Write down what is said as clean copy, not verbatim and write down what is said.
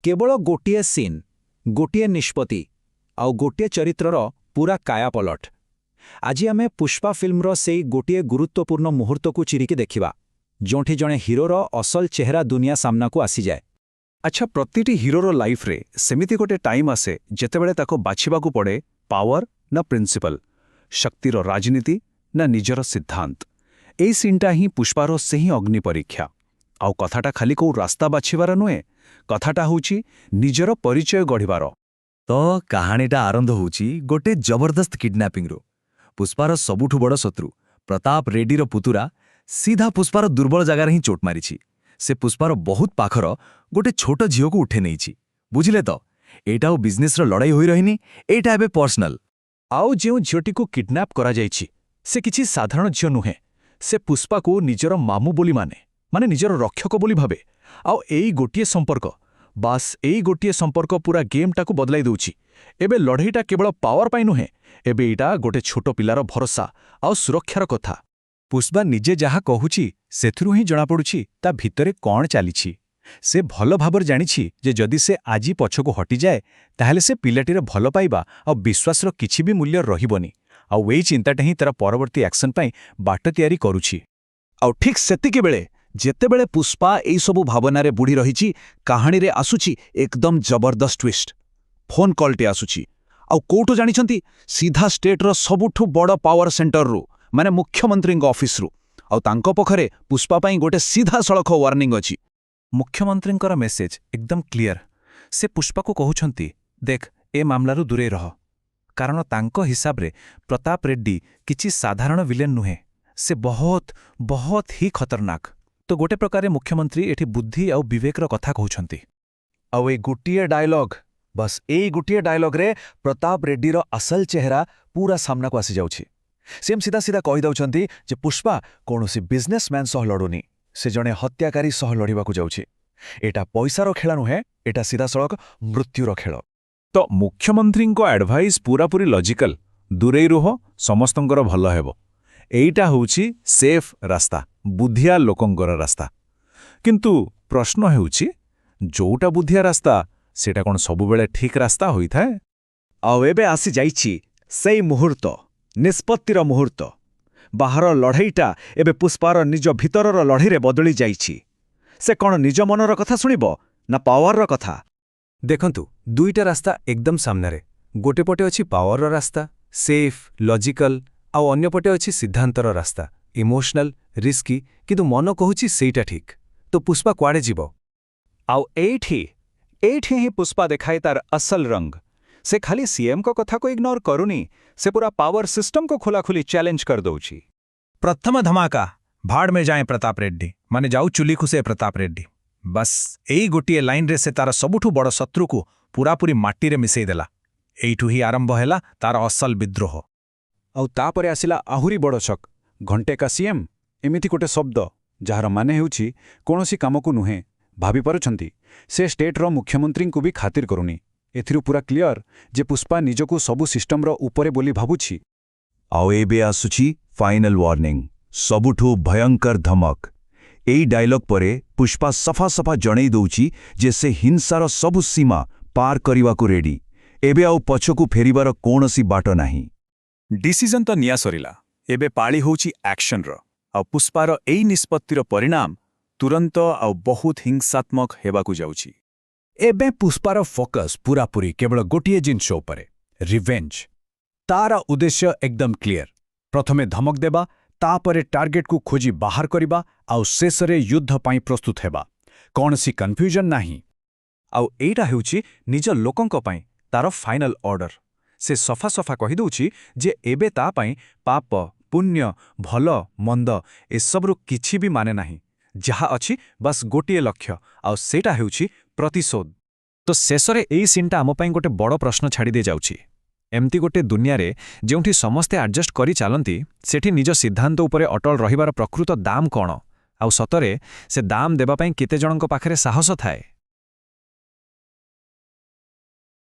କେବଳ ଗୋଟିଏ ସିନ୍, ଗୋଟିଏ ନିଷ୍ପତ୍ତି ଆଉ ଗୋଟିଏ ଚରିତ୍ରର ପୁରା କାୟାପଲଟ। ଆଜି ଆମେ ପୁଷ୍ପା ଫିଲ୍ମର ସେଇ ଗୋଟିଏ ଗୁରୁତ୍ୱପୂର୍ଣ୍ଣ ମୁହୂର୍ତ୍ତକୁ ଚିରିକି ଦେଖିବା, ଯେଉଁଠି ଜଣେ ହିରୋର ଅସଲ ଚେହେରା ଦୁନିଆ ସାମ୍ନାକୁ ଆସିଯାଏ। ଆଚ୍ଛା, ପ୍ରତିଟି ହିରୋର ଲାଇଫରେ ସେମିତି ଗୋଟେ ଟାଇମ୍ ଆସେ, ଯେତେବେଳେ ତାକୁ ବାଛିବାକୁ ପଡ଼େ ପାୱାର ନା ପ୍ରିନ୍ସିପଲ, ଶକ୍ତିର ରାଜନୀତି ନା ନିଜର ସିଦ୍ଧାନ୍ତ। ଏଇ ସିନ୍ଟା ହିଁ ପୁଷ୍ପାର ସେହି ଅଗ୍ନି ପରୀକ୍ଷା। ଆଉ କଥାଟା ଖାଲି କୋଉ ରାସ୍ତା ବାଛିବାର ନୁହେଁ, କଥାଟା ହେଉଛି ନିଜର ପରିଚୟ ଗଢ଼ିବାର। ତ କାହାଣୀଟା ଆରମ୍ଭ ହେଉଛି ଗୋଟେ ଜବରଦସ୍ତ କିଡନାପିଂରୁ। ପୁଷ୍ପାର ସବୁଠୁ ବଡ଼ ଶତ୍ରୁ ପ୍ରତାପ ରେଡ୍ଡିର ପୁତୁରା ସିଧା ପୁଷ୍ପାର ଦୁର୍ବଳ ଜାଗାରେ ହିଁ ଚୋଟ ମାରିଛି। ସେ ପୁଷ୍ପାର ବହୁତ ପାଖର ଗୋଟେ ଛୋଟ ଝିଅକୁ ଉଠେଇ ନେଇଛି। ବୁଝିଲେ ତ, ଏଇଟା ଆଉ ବିଜନେସର ଲଢ଼ାଇ ହୋଇ ରହିନି, ଏଇଟା ଏବେ ପର୍ସନାଲ। ଆଉ ଯେଉଁ ଝିଅଟିକୁ କିଡନାପ୍ କରାଯାଇଛି, ସେ କିଛି ସାଧାରଣ ଝିଅ ନୁହେଁ। ସେ ପୁଷ୍ପାକୁ ନିଜର ମାମୁଁ ବୋଲି ମାନେ, ମାନେ ନିଜର ରକ୍ଷକ ବୋଲି ଭାବେ। ଆଉ ଏଇ ଗୋଟିଏ ସମ୍ପର୍କ, ବାସ୍, ଏଇ ଗୋଟିଏ ସମ୍ପର୍କ ପୁରା ଗେମ୍ଟାକୁ ବଦଳାଇ ଦେଉଛି। ଏବେ ଲଢ଼େଇଟା କେବଳ ପାୱାର ପାଇଁ ନୁହେଁ, ଏବେ ଏଇଟା ଗୋଟେ ଛୋଟ ପିଲାର ଭରସା ଆଉ ସୁରକ୍ଷାର କଥା। ପୁଷ୍ପା ନିଜେ ଯାହା କହୁଛି, ସେଥିରୁ ହିଁ ଜଣାପଡ଼ୁଛି ତା ଭିତରେ କ'ଣ ଚାଲିଛି। ସେ ଭଲ ଭାବରେ ଜାଣିଛି ଯେ ଯଦି ସେ ଆଜି ପଛକୁ ହଟିଯାଏ, ତାହେଲେ ସେ ପିଲାଟିର ଭଲ ପାଇବା ଆଉ ବିଶ୍ୱାସର କିଛି ବି ମୂଲ୍ୟ ରହିବନି। ଆଉ ଏଇ ଚିନ୍ତାଟା ହିଁ ତାର ପରବର୍ତ୍ତୀ ଆକ୍ସନ୍ ପାଇଁ ବାଟ ତିଆରି କରୁଛି। ଆଉ ଠିକ୍ ସେତିକି ବେଳେ, ଯେତେବେଳେ ପୁଷ୍ପା ଏଇସବୁ ଭାବନାରେ ବୁଡ଼ି ରହିଛି, କାହାଣୀରେ ଆସୁଛି ଏକଦମ ଜବରଦସ୍ତ ଟ୍ୱିଷ୍ଟ। ଫୋନ୍ କଲ୍ଟି ଆସୁଛି। ଆଉ କୋଉଠୁ ଜାଣିଛନ୍ତି? ସିଧା ଷ୍ଟେଟ୍ର ସବୁଠୁ ବଡ଼ ପାୱାର ସେଣ୍ଟରରୁ, ମାନେ ମୁଖ୍ୟମନ୍ତ୍ରୀଙ୍କ ଅଫିସରୁ। ଆଉ ତାଙ୍କ ପାଖରେ ପୁଷ୍ପା ପାଇଁ ଗୋଟେ ସିଧାସଳଖ ୱାର୍ଣ୍ଣିଂ ଅଛି। ମୁଖ୍ୟମନ୍ତ୍ରୀଙ୍କର ମେସେଜ ଏକଦମ କ୍ଲିୟର। ସେ ପୁଷ୍ପାକୁ କହୁଛନ୍ତି, ଦେଖ, ଏ ମାମଲାରୁ ଦୂରେଇ ରହ। କାରଣ ତାଙ୍କ ହିସାବରେ ପ୍ରତାପ ରେଡ୍ଡି କିଛି ସାଧାରଣ ଭିଲେନ୍ ନୁହେଁ, ସେ ବହୁତ ବହୁତ ହି ଖତରନାକ। ତ ଗୋଟେ ପ୍ରକାରେ ମୁଖ୍ୟମନ୍ତ୍ରୀ ଏଠି ବୁଦ୍ଧି ଆଉ ବିବେକର କଥା କହୁଛନ୍ତି। ଆଉ ଏଇ ଗୋଟିଏ ଡାଇଲଗ, ବାସ୍, ଏଇ ଗୋଟିଏ ଡାଇଲଗରେ ପ୍ରତାପ ରେଡ୍ଡିର ଅସଲ ଚେହେରା ପୁରା ସାମ୍ନାକୁ ଆସିଯାଉଛି। ସିଏମ୍ ସିଧା ସିଧା କହିଦେଉଛନ୍ତି ଯେ ପୁଷ୍ପା କୌଣସି ବିଜନେସମ୍ୟାନ୍ ସହ ଲଢ଼ୁନି, ସେ ଜଣେ ହତ୍ୟାକାରୀ ସହ ଲଢ଼ିବାକୁ ଯାଉଛି। ଏଇଟା ପଇସାର ଖେଳ ନୁହେଁ, ଏଇଟା ସିଧାସଳଖ ମୃତ୍ୟୁର ଖେଳ। ତ ମୁଖ୍ୟମନ୍ତ୍ରୀଙ୍କ ଆଡଭାଇସ୍ ପୁରାପୁରି ଲଜିକାଲ, ଦୂରେଇ ରୁହ, ସମସ୍ତଙ୍କର ଭଲ ହେବ। ଏଇଟା ହେଉଛି ସେଫ୍ ରାସ୍ତା, ବୁଦ୍ଧିଆ ଲୋକଙ୍କର ରାସ୍ତା। କିନ୍ତୁ ପ୍ରଶ୍ନ ହେଉଛି, ଯୋଉଟା ବୁଦ୍ଧିଆ ରାସ୍ତା, ସେଇଟା କ'ଣ ସବୁବେଳେ ଠିକ୍ ରାସ୍ତା ହୋଇଥାଏ? ଆଉ ଏବେ ଆସିଯାଇଛି ସେଇ ମୁହୂର୍ତ୍ତ, ନିଷ୍ପତ୍ତିର ମୁହୂର୍ତ୍ତ। ବାହାର ଲଢ଼େଇଟା ଏବେ ପୁଷ୍ପାର ନିଜ ଭିତରର ଲଢ଼େଇରେ ବଦଳି ଯାଇଛି। ସେ କ'ଣ ନିଜ ମନର କଥା ଶୁଣିବ ନା ପାୱାରର କଥା? ଦେଖନ୍ତୁ, ଦୁଇଟା ରାସ୍ତା ଏକଦମ ସାମ୍ନାରେ। ଗୋଟେ ପଟେ ଅଛି ପାୱାରର ରାସ୍ତା, ସେଫ୍, ଲଜିକାଲ, ଆଉ ଅନ୍ୟପଟେ ଅଛି ସିଦ୍ଧାନ୍ତର ରାସ୍ତା, ଇମୋସନାଲ, ରିସ୍କି, କିନ୍ତୁ ମନ କହୁଛି ସେଇଟା ଠିକ୍। ତ ପୁଷ୍ପା କୁଆଡ଼େ ଯିବ? ଆଉ ଏଇଠି ହିଁ ପୁଷ୍ପା ଦେଖାଏ ତାର ଅସଲ ରଙ୍ଗ। ସେ ଖାଲି ସିଏମ୍ଙ୍କ କଥାକୁ ଇଗ୍ନୋର କରୁନି, ସେ ପୁରା ପାୱାର ସିଷ୍ଟମକୁ ଖୋଲାଖୋଲି ଚ୍ୟାଲେଞ୍ଜ କରିଦେଉଛି। ପ୍ରଥମ ଧମାକା, भाड़ में जाए ପ୍ରତାପ ରେଡ୍ଡି, ମାନେ ଯାଉ ଚୁଲିକୁ ସେ ପ୍ରତାପ ରେଡ୍ଡି। ବାସ୍, ଏଇ ଗୋଟିଏ ଲାଇନରେ ସେ ତାର ସବୁଠୁ ବଡ଼ ଶତ୍ରୁକୁ ପୁରାପୁରି ମାଟିରେ ମିଶେଇ ଦେଲା। ଏଇଠୁ ହିଁ ଆରମ୍ଭ ହେଲା ତାର ଅସଲ ବିଦ୍ରୋହ। ଆଉ ତାପରେ ଆସିଲା ଆହୁରି ବଡ଼ ସକ୍। घंटे का ସିଏମ୍, ଏମିତି ଗୋଟେ ଶବ୍ଦ ଯାହାର ମାନେ ହେଉଛି କୌଣସି କାମକୁ ନୁହେଁ। ଭାବିପାରୁଛନ୍ତି, ସେ ଷ୍ଟେଟ୍ର ମୁଖ୍ୟମନ୍ତ୍ରୀଙ୍କୁ ବି ଖାତିର କରୁନି। ଏଥିରୁ ପୁରା କ୍ଲିଅର ଯେ ପୁଷ୍ପା ନିଜକୁ ସବୁ ସିଷ୍ଟମର ଉପରେ ବୋଲି ଭାବୁଛି। ଆଉ ଏବେ ଆସୁଛି ଫାଇନାଲ ୱାର୍ଣ୍ଣିଂ, ସବୁଠୁ ଭୟଙ୍କର ଧମକ। ଏଇ ଡାଇଲଗ ପରେ ପୁଷ୍ପା ସଫା ସଫା ଜଣେଇ ଦଉଛି ଯେ ସେ ହିଂସାର ସବୁ ସୀମା ପାର କରିବାକୁ ରେଡି। ଏବେ ଆଉ ପଛକୁ ଫେରିବାର କୌଣସି ବାଟ ନାହିଁ। ଡିସିଜନ ତ ନିଆ ସରିଲା, ଏବେ ପାଳି ହେଉଛି ଆକ୍ସନର। ଆଉ ପୁଷ୍ପାର ଏଇ ନିଷ୍ପତ୍ତିର ପରିଣାମ ତୁରନ୍ତ ଆଉ ବହୁତ ହିଂସାତ୍ମକ ହେବାକୁ ଯାଉଛି। ଏବେ ପୁଷ୍ପାର ଫୋକସ୍ ପୁରାପୁରି କେବଳ ଗୋଟିଏ ଜିନିଷ ଉପରେ, ରିଭେଞ୍ଜ। ତାର ଉଦ୍ଦେଶ୍ୟ ଏକଦମ କ୍ଲିୟର। ପ୍ରଥମେ ଧମକ ଦେବା, ତାପରେ ଟାର୍ଗେଟକୁ ଖୋଜି ବାହାର କରିବା ଆଉ ଶେଷରେ ଯୁଦ୍ଧ ପାଇଁ ପ୍ରସ୍ତୁତ ହେବା। କୌଣସି କନଫ୍ୟୁଜନ ନାହିଁ। ଆଉ ଏଇଟା ହେଉଛି ନିଜ ଲୋକଙ୍କ ପାଇଁ ତାର ଫାଇନାଲ ଅର୍ଡର। ସେ ସଫା ସଫା କହିଦେଉଛି ଯେ ଏବେ ତା ପାଇଁ ପାପ, ପୁଣ୍ୟ, ଭଲ, ମନ୍ଦ ଏସବୁରୁ କିଛି ବି ମାନେ ନାହିଁ। ଯାହା ଅଛି ବାସ୍ ଗୋଟିଏ ଲକ୍ଷ୍ୟ, ଆଉ ସେଇଟା ହେଉଛି ପ୍ରତିଶୋଧ। ତ ଶେଷରେ ଏଇ ସିନ୍ଟା ଆମ ପାଇଁ ଗୋଟେ ବଡ଼ ପ୍ରଶ୍ନ ଛାଡ଼ିଦେଇ ଯାଉଛି। ଏମିତି ଗୋଟେ ଦୁନିଆରେ ଯେଉଁଠି ସମସ୍ତେ ଆଡଜଷ୍ଟ କରି ଚାଲନ୍ତି, ସେଠି ନିଜ ସିଦ୍ଧାନ୍ତ ଉପରେ ଅଟଳ ରହିବାର ପ୍ରକୃତ ଦାମ କ'ଣ? ଆଉ ସତରେ ସେ ଦାମ ଦେବା ପାଇଁ କେତେ ଜଣଙ୍କ ପାଖରେ ସାହସ ଥାଏ?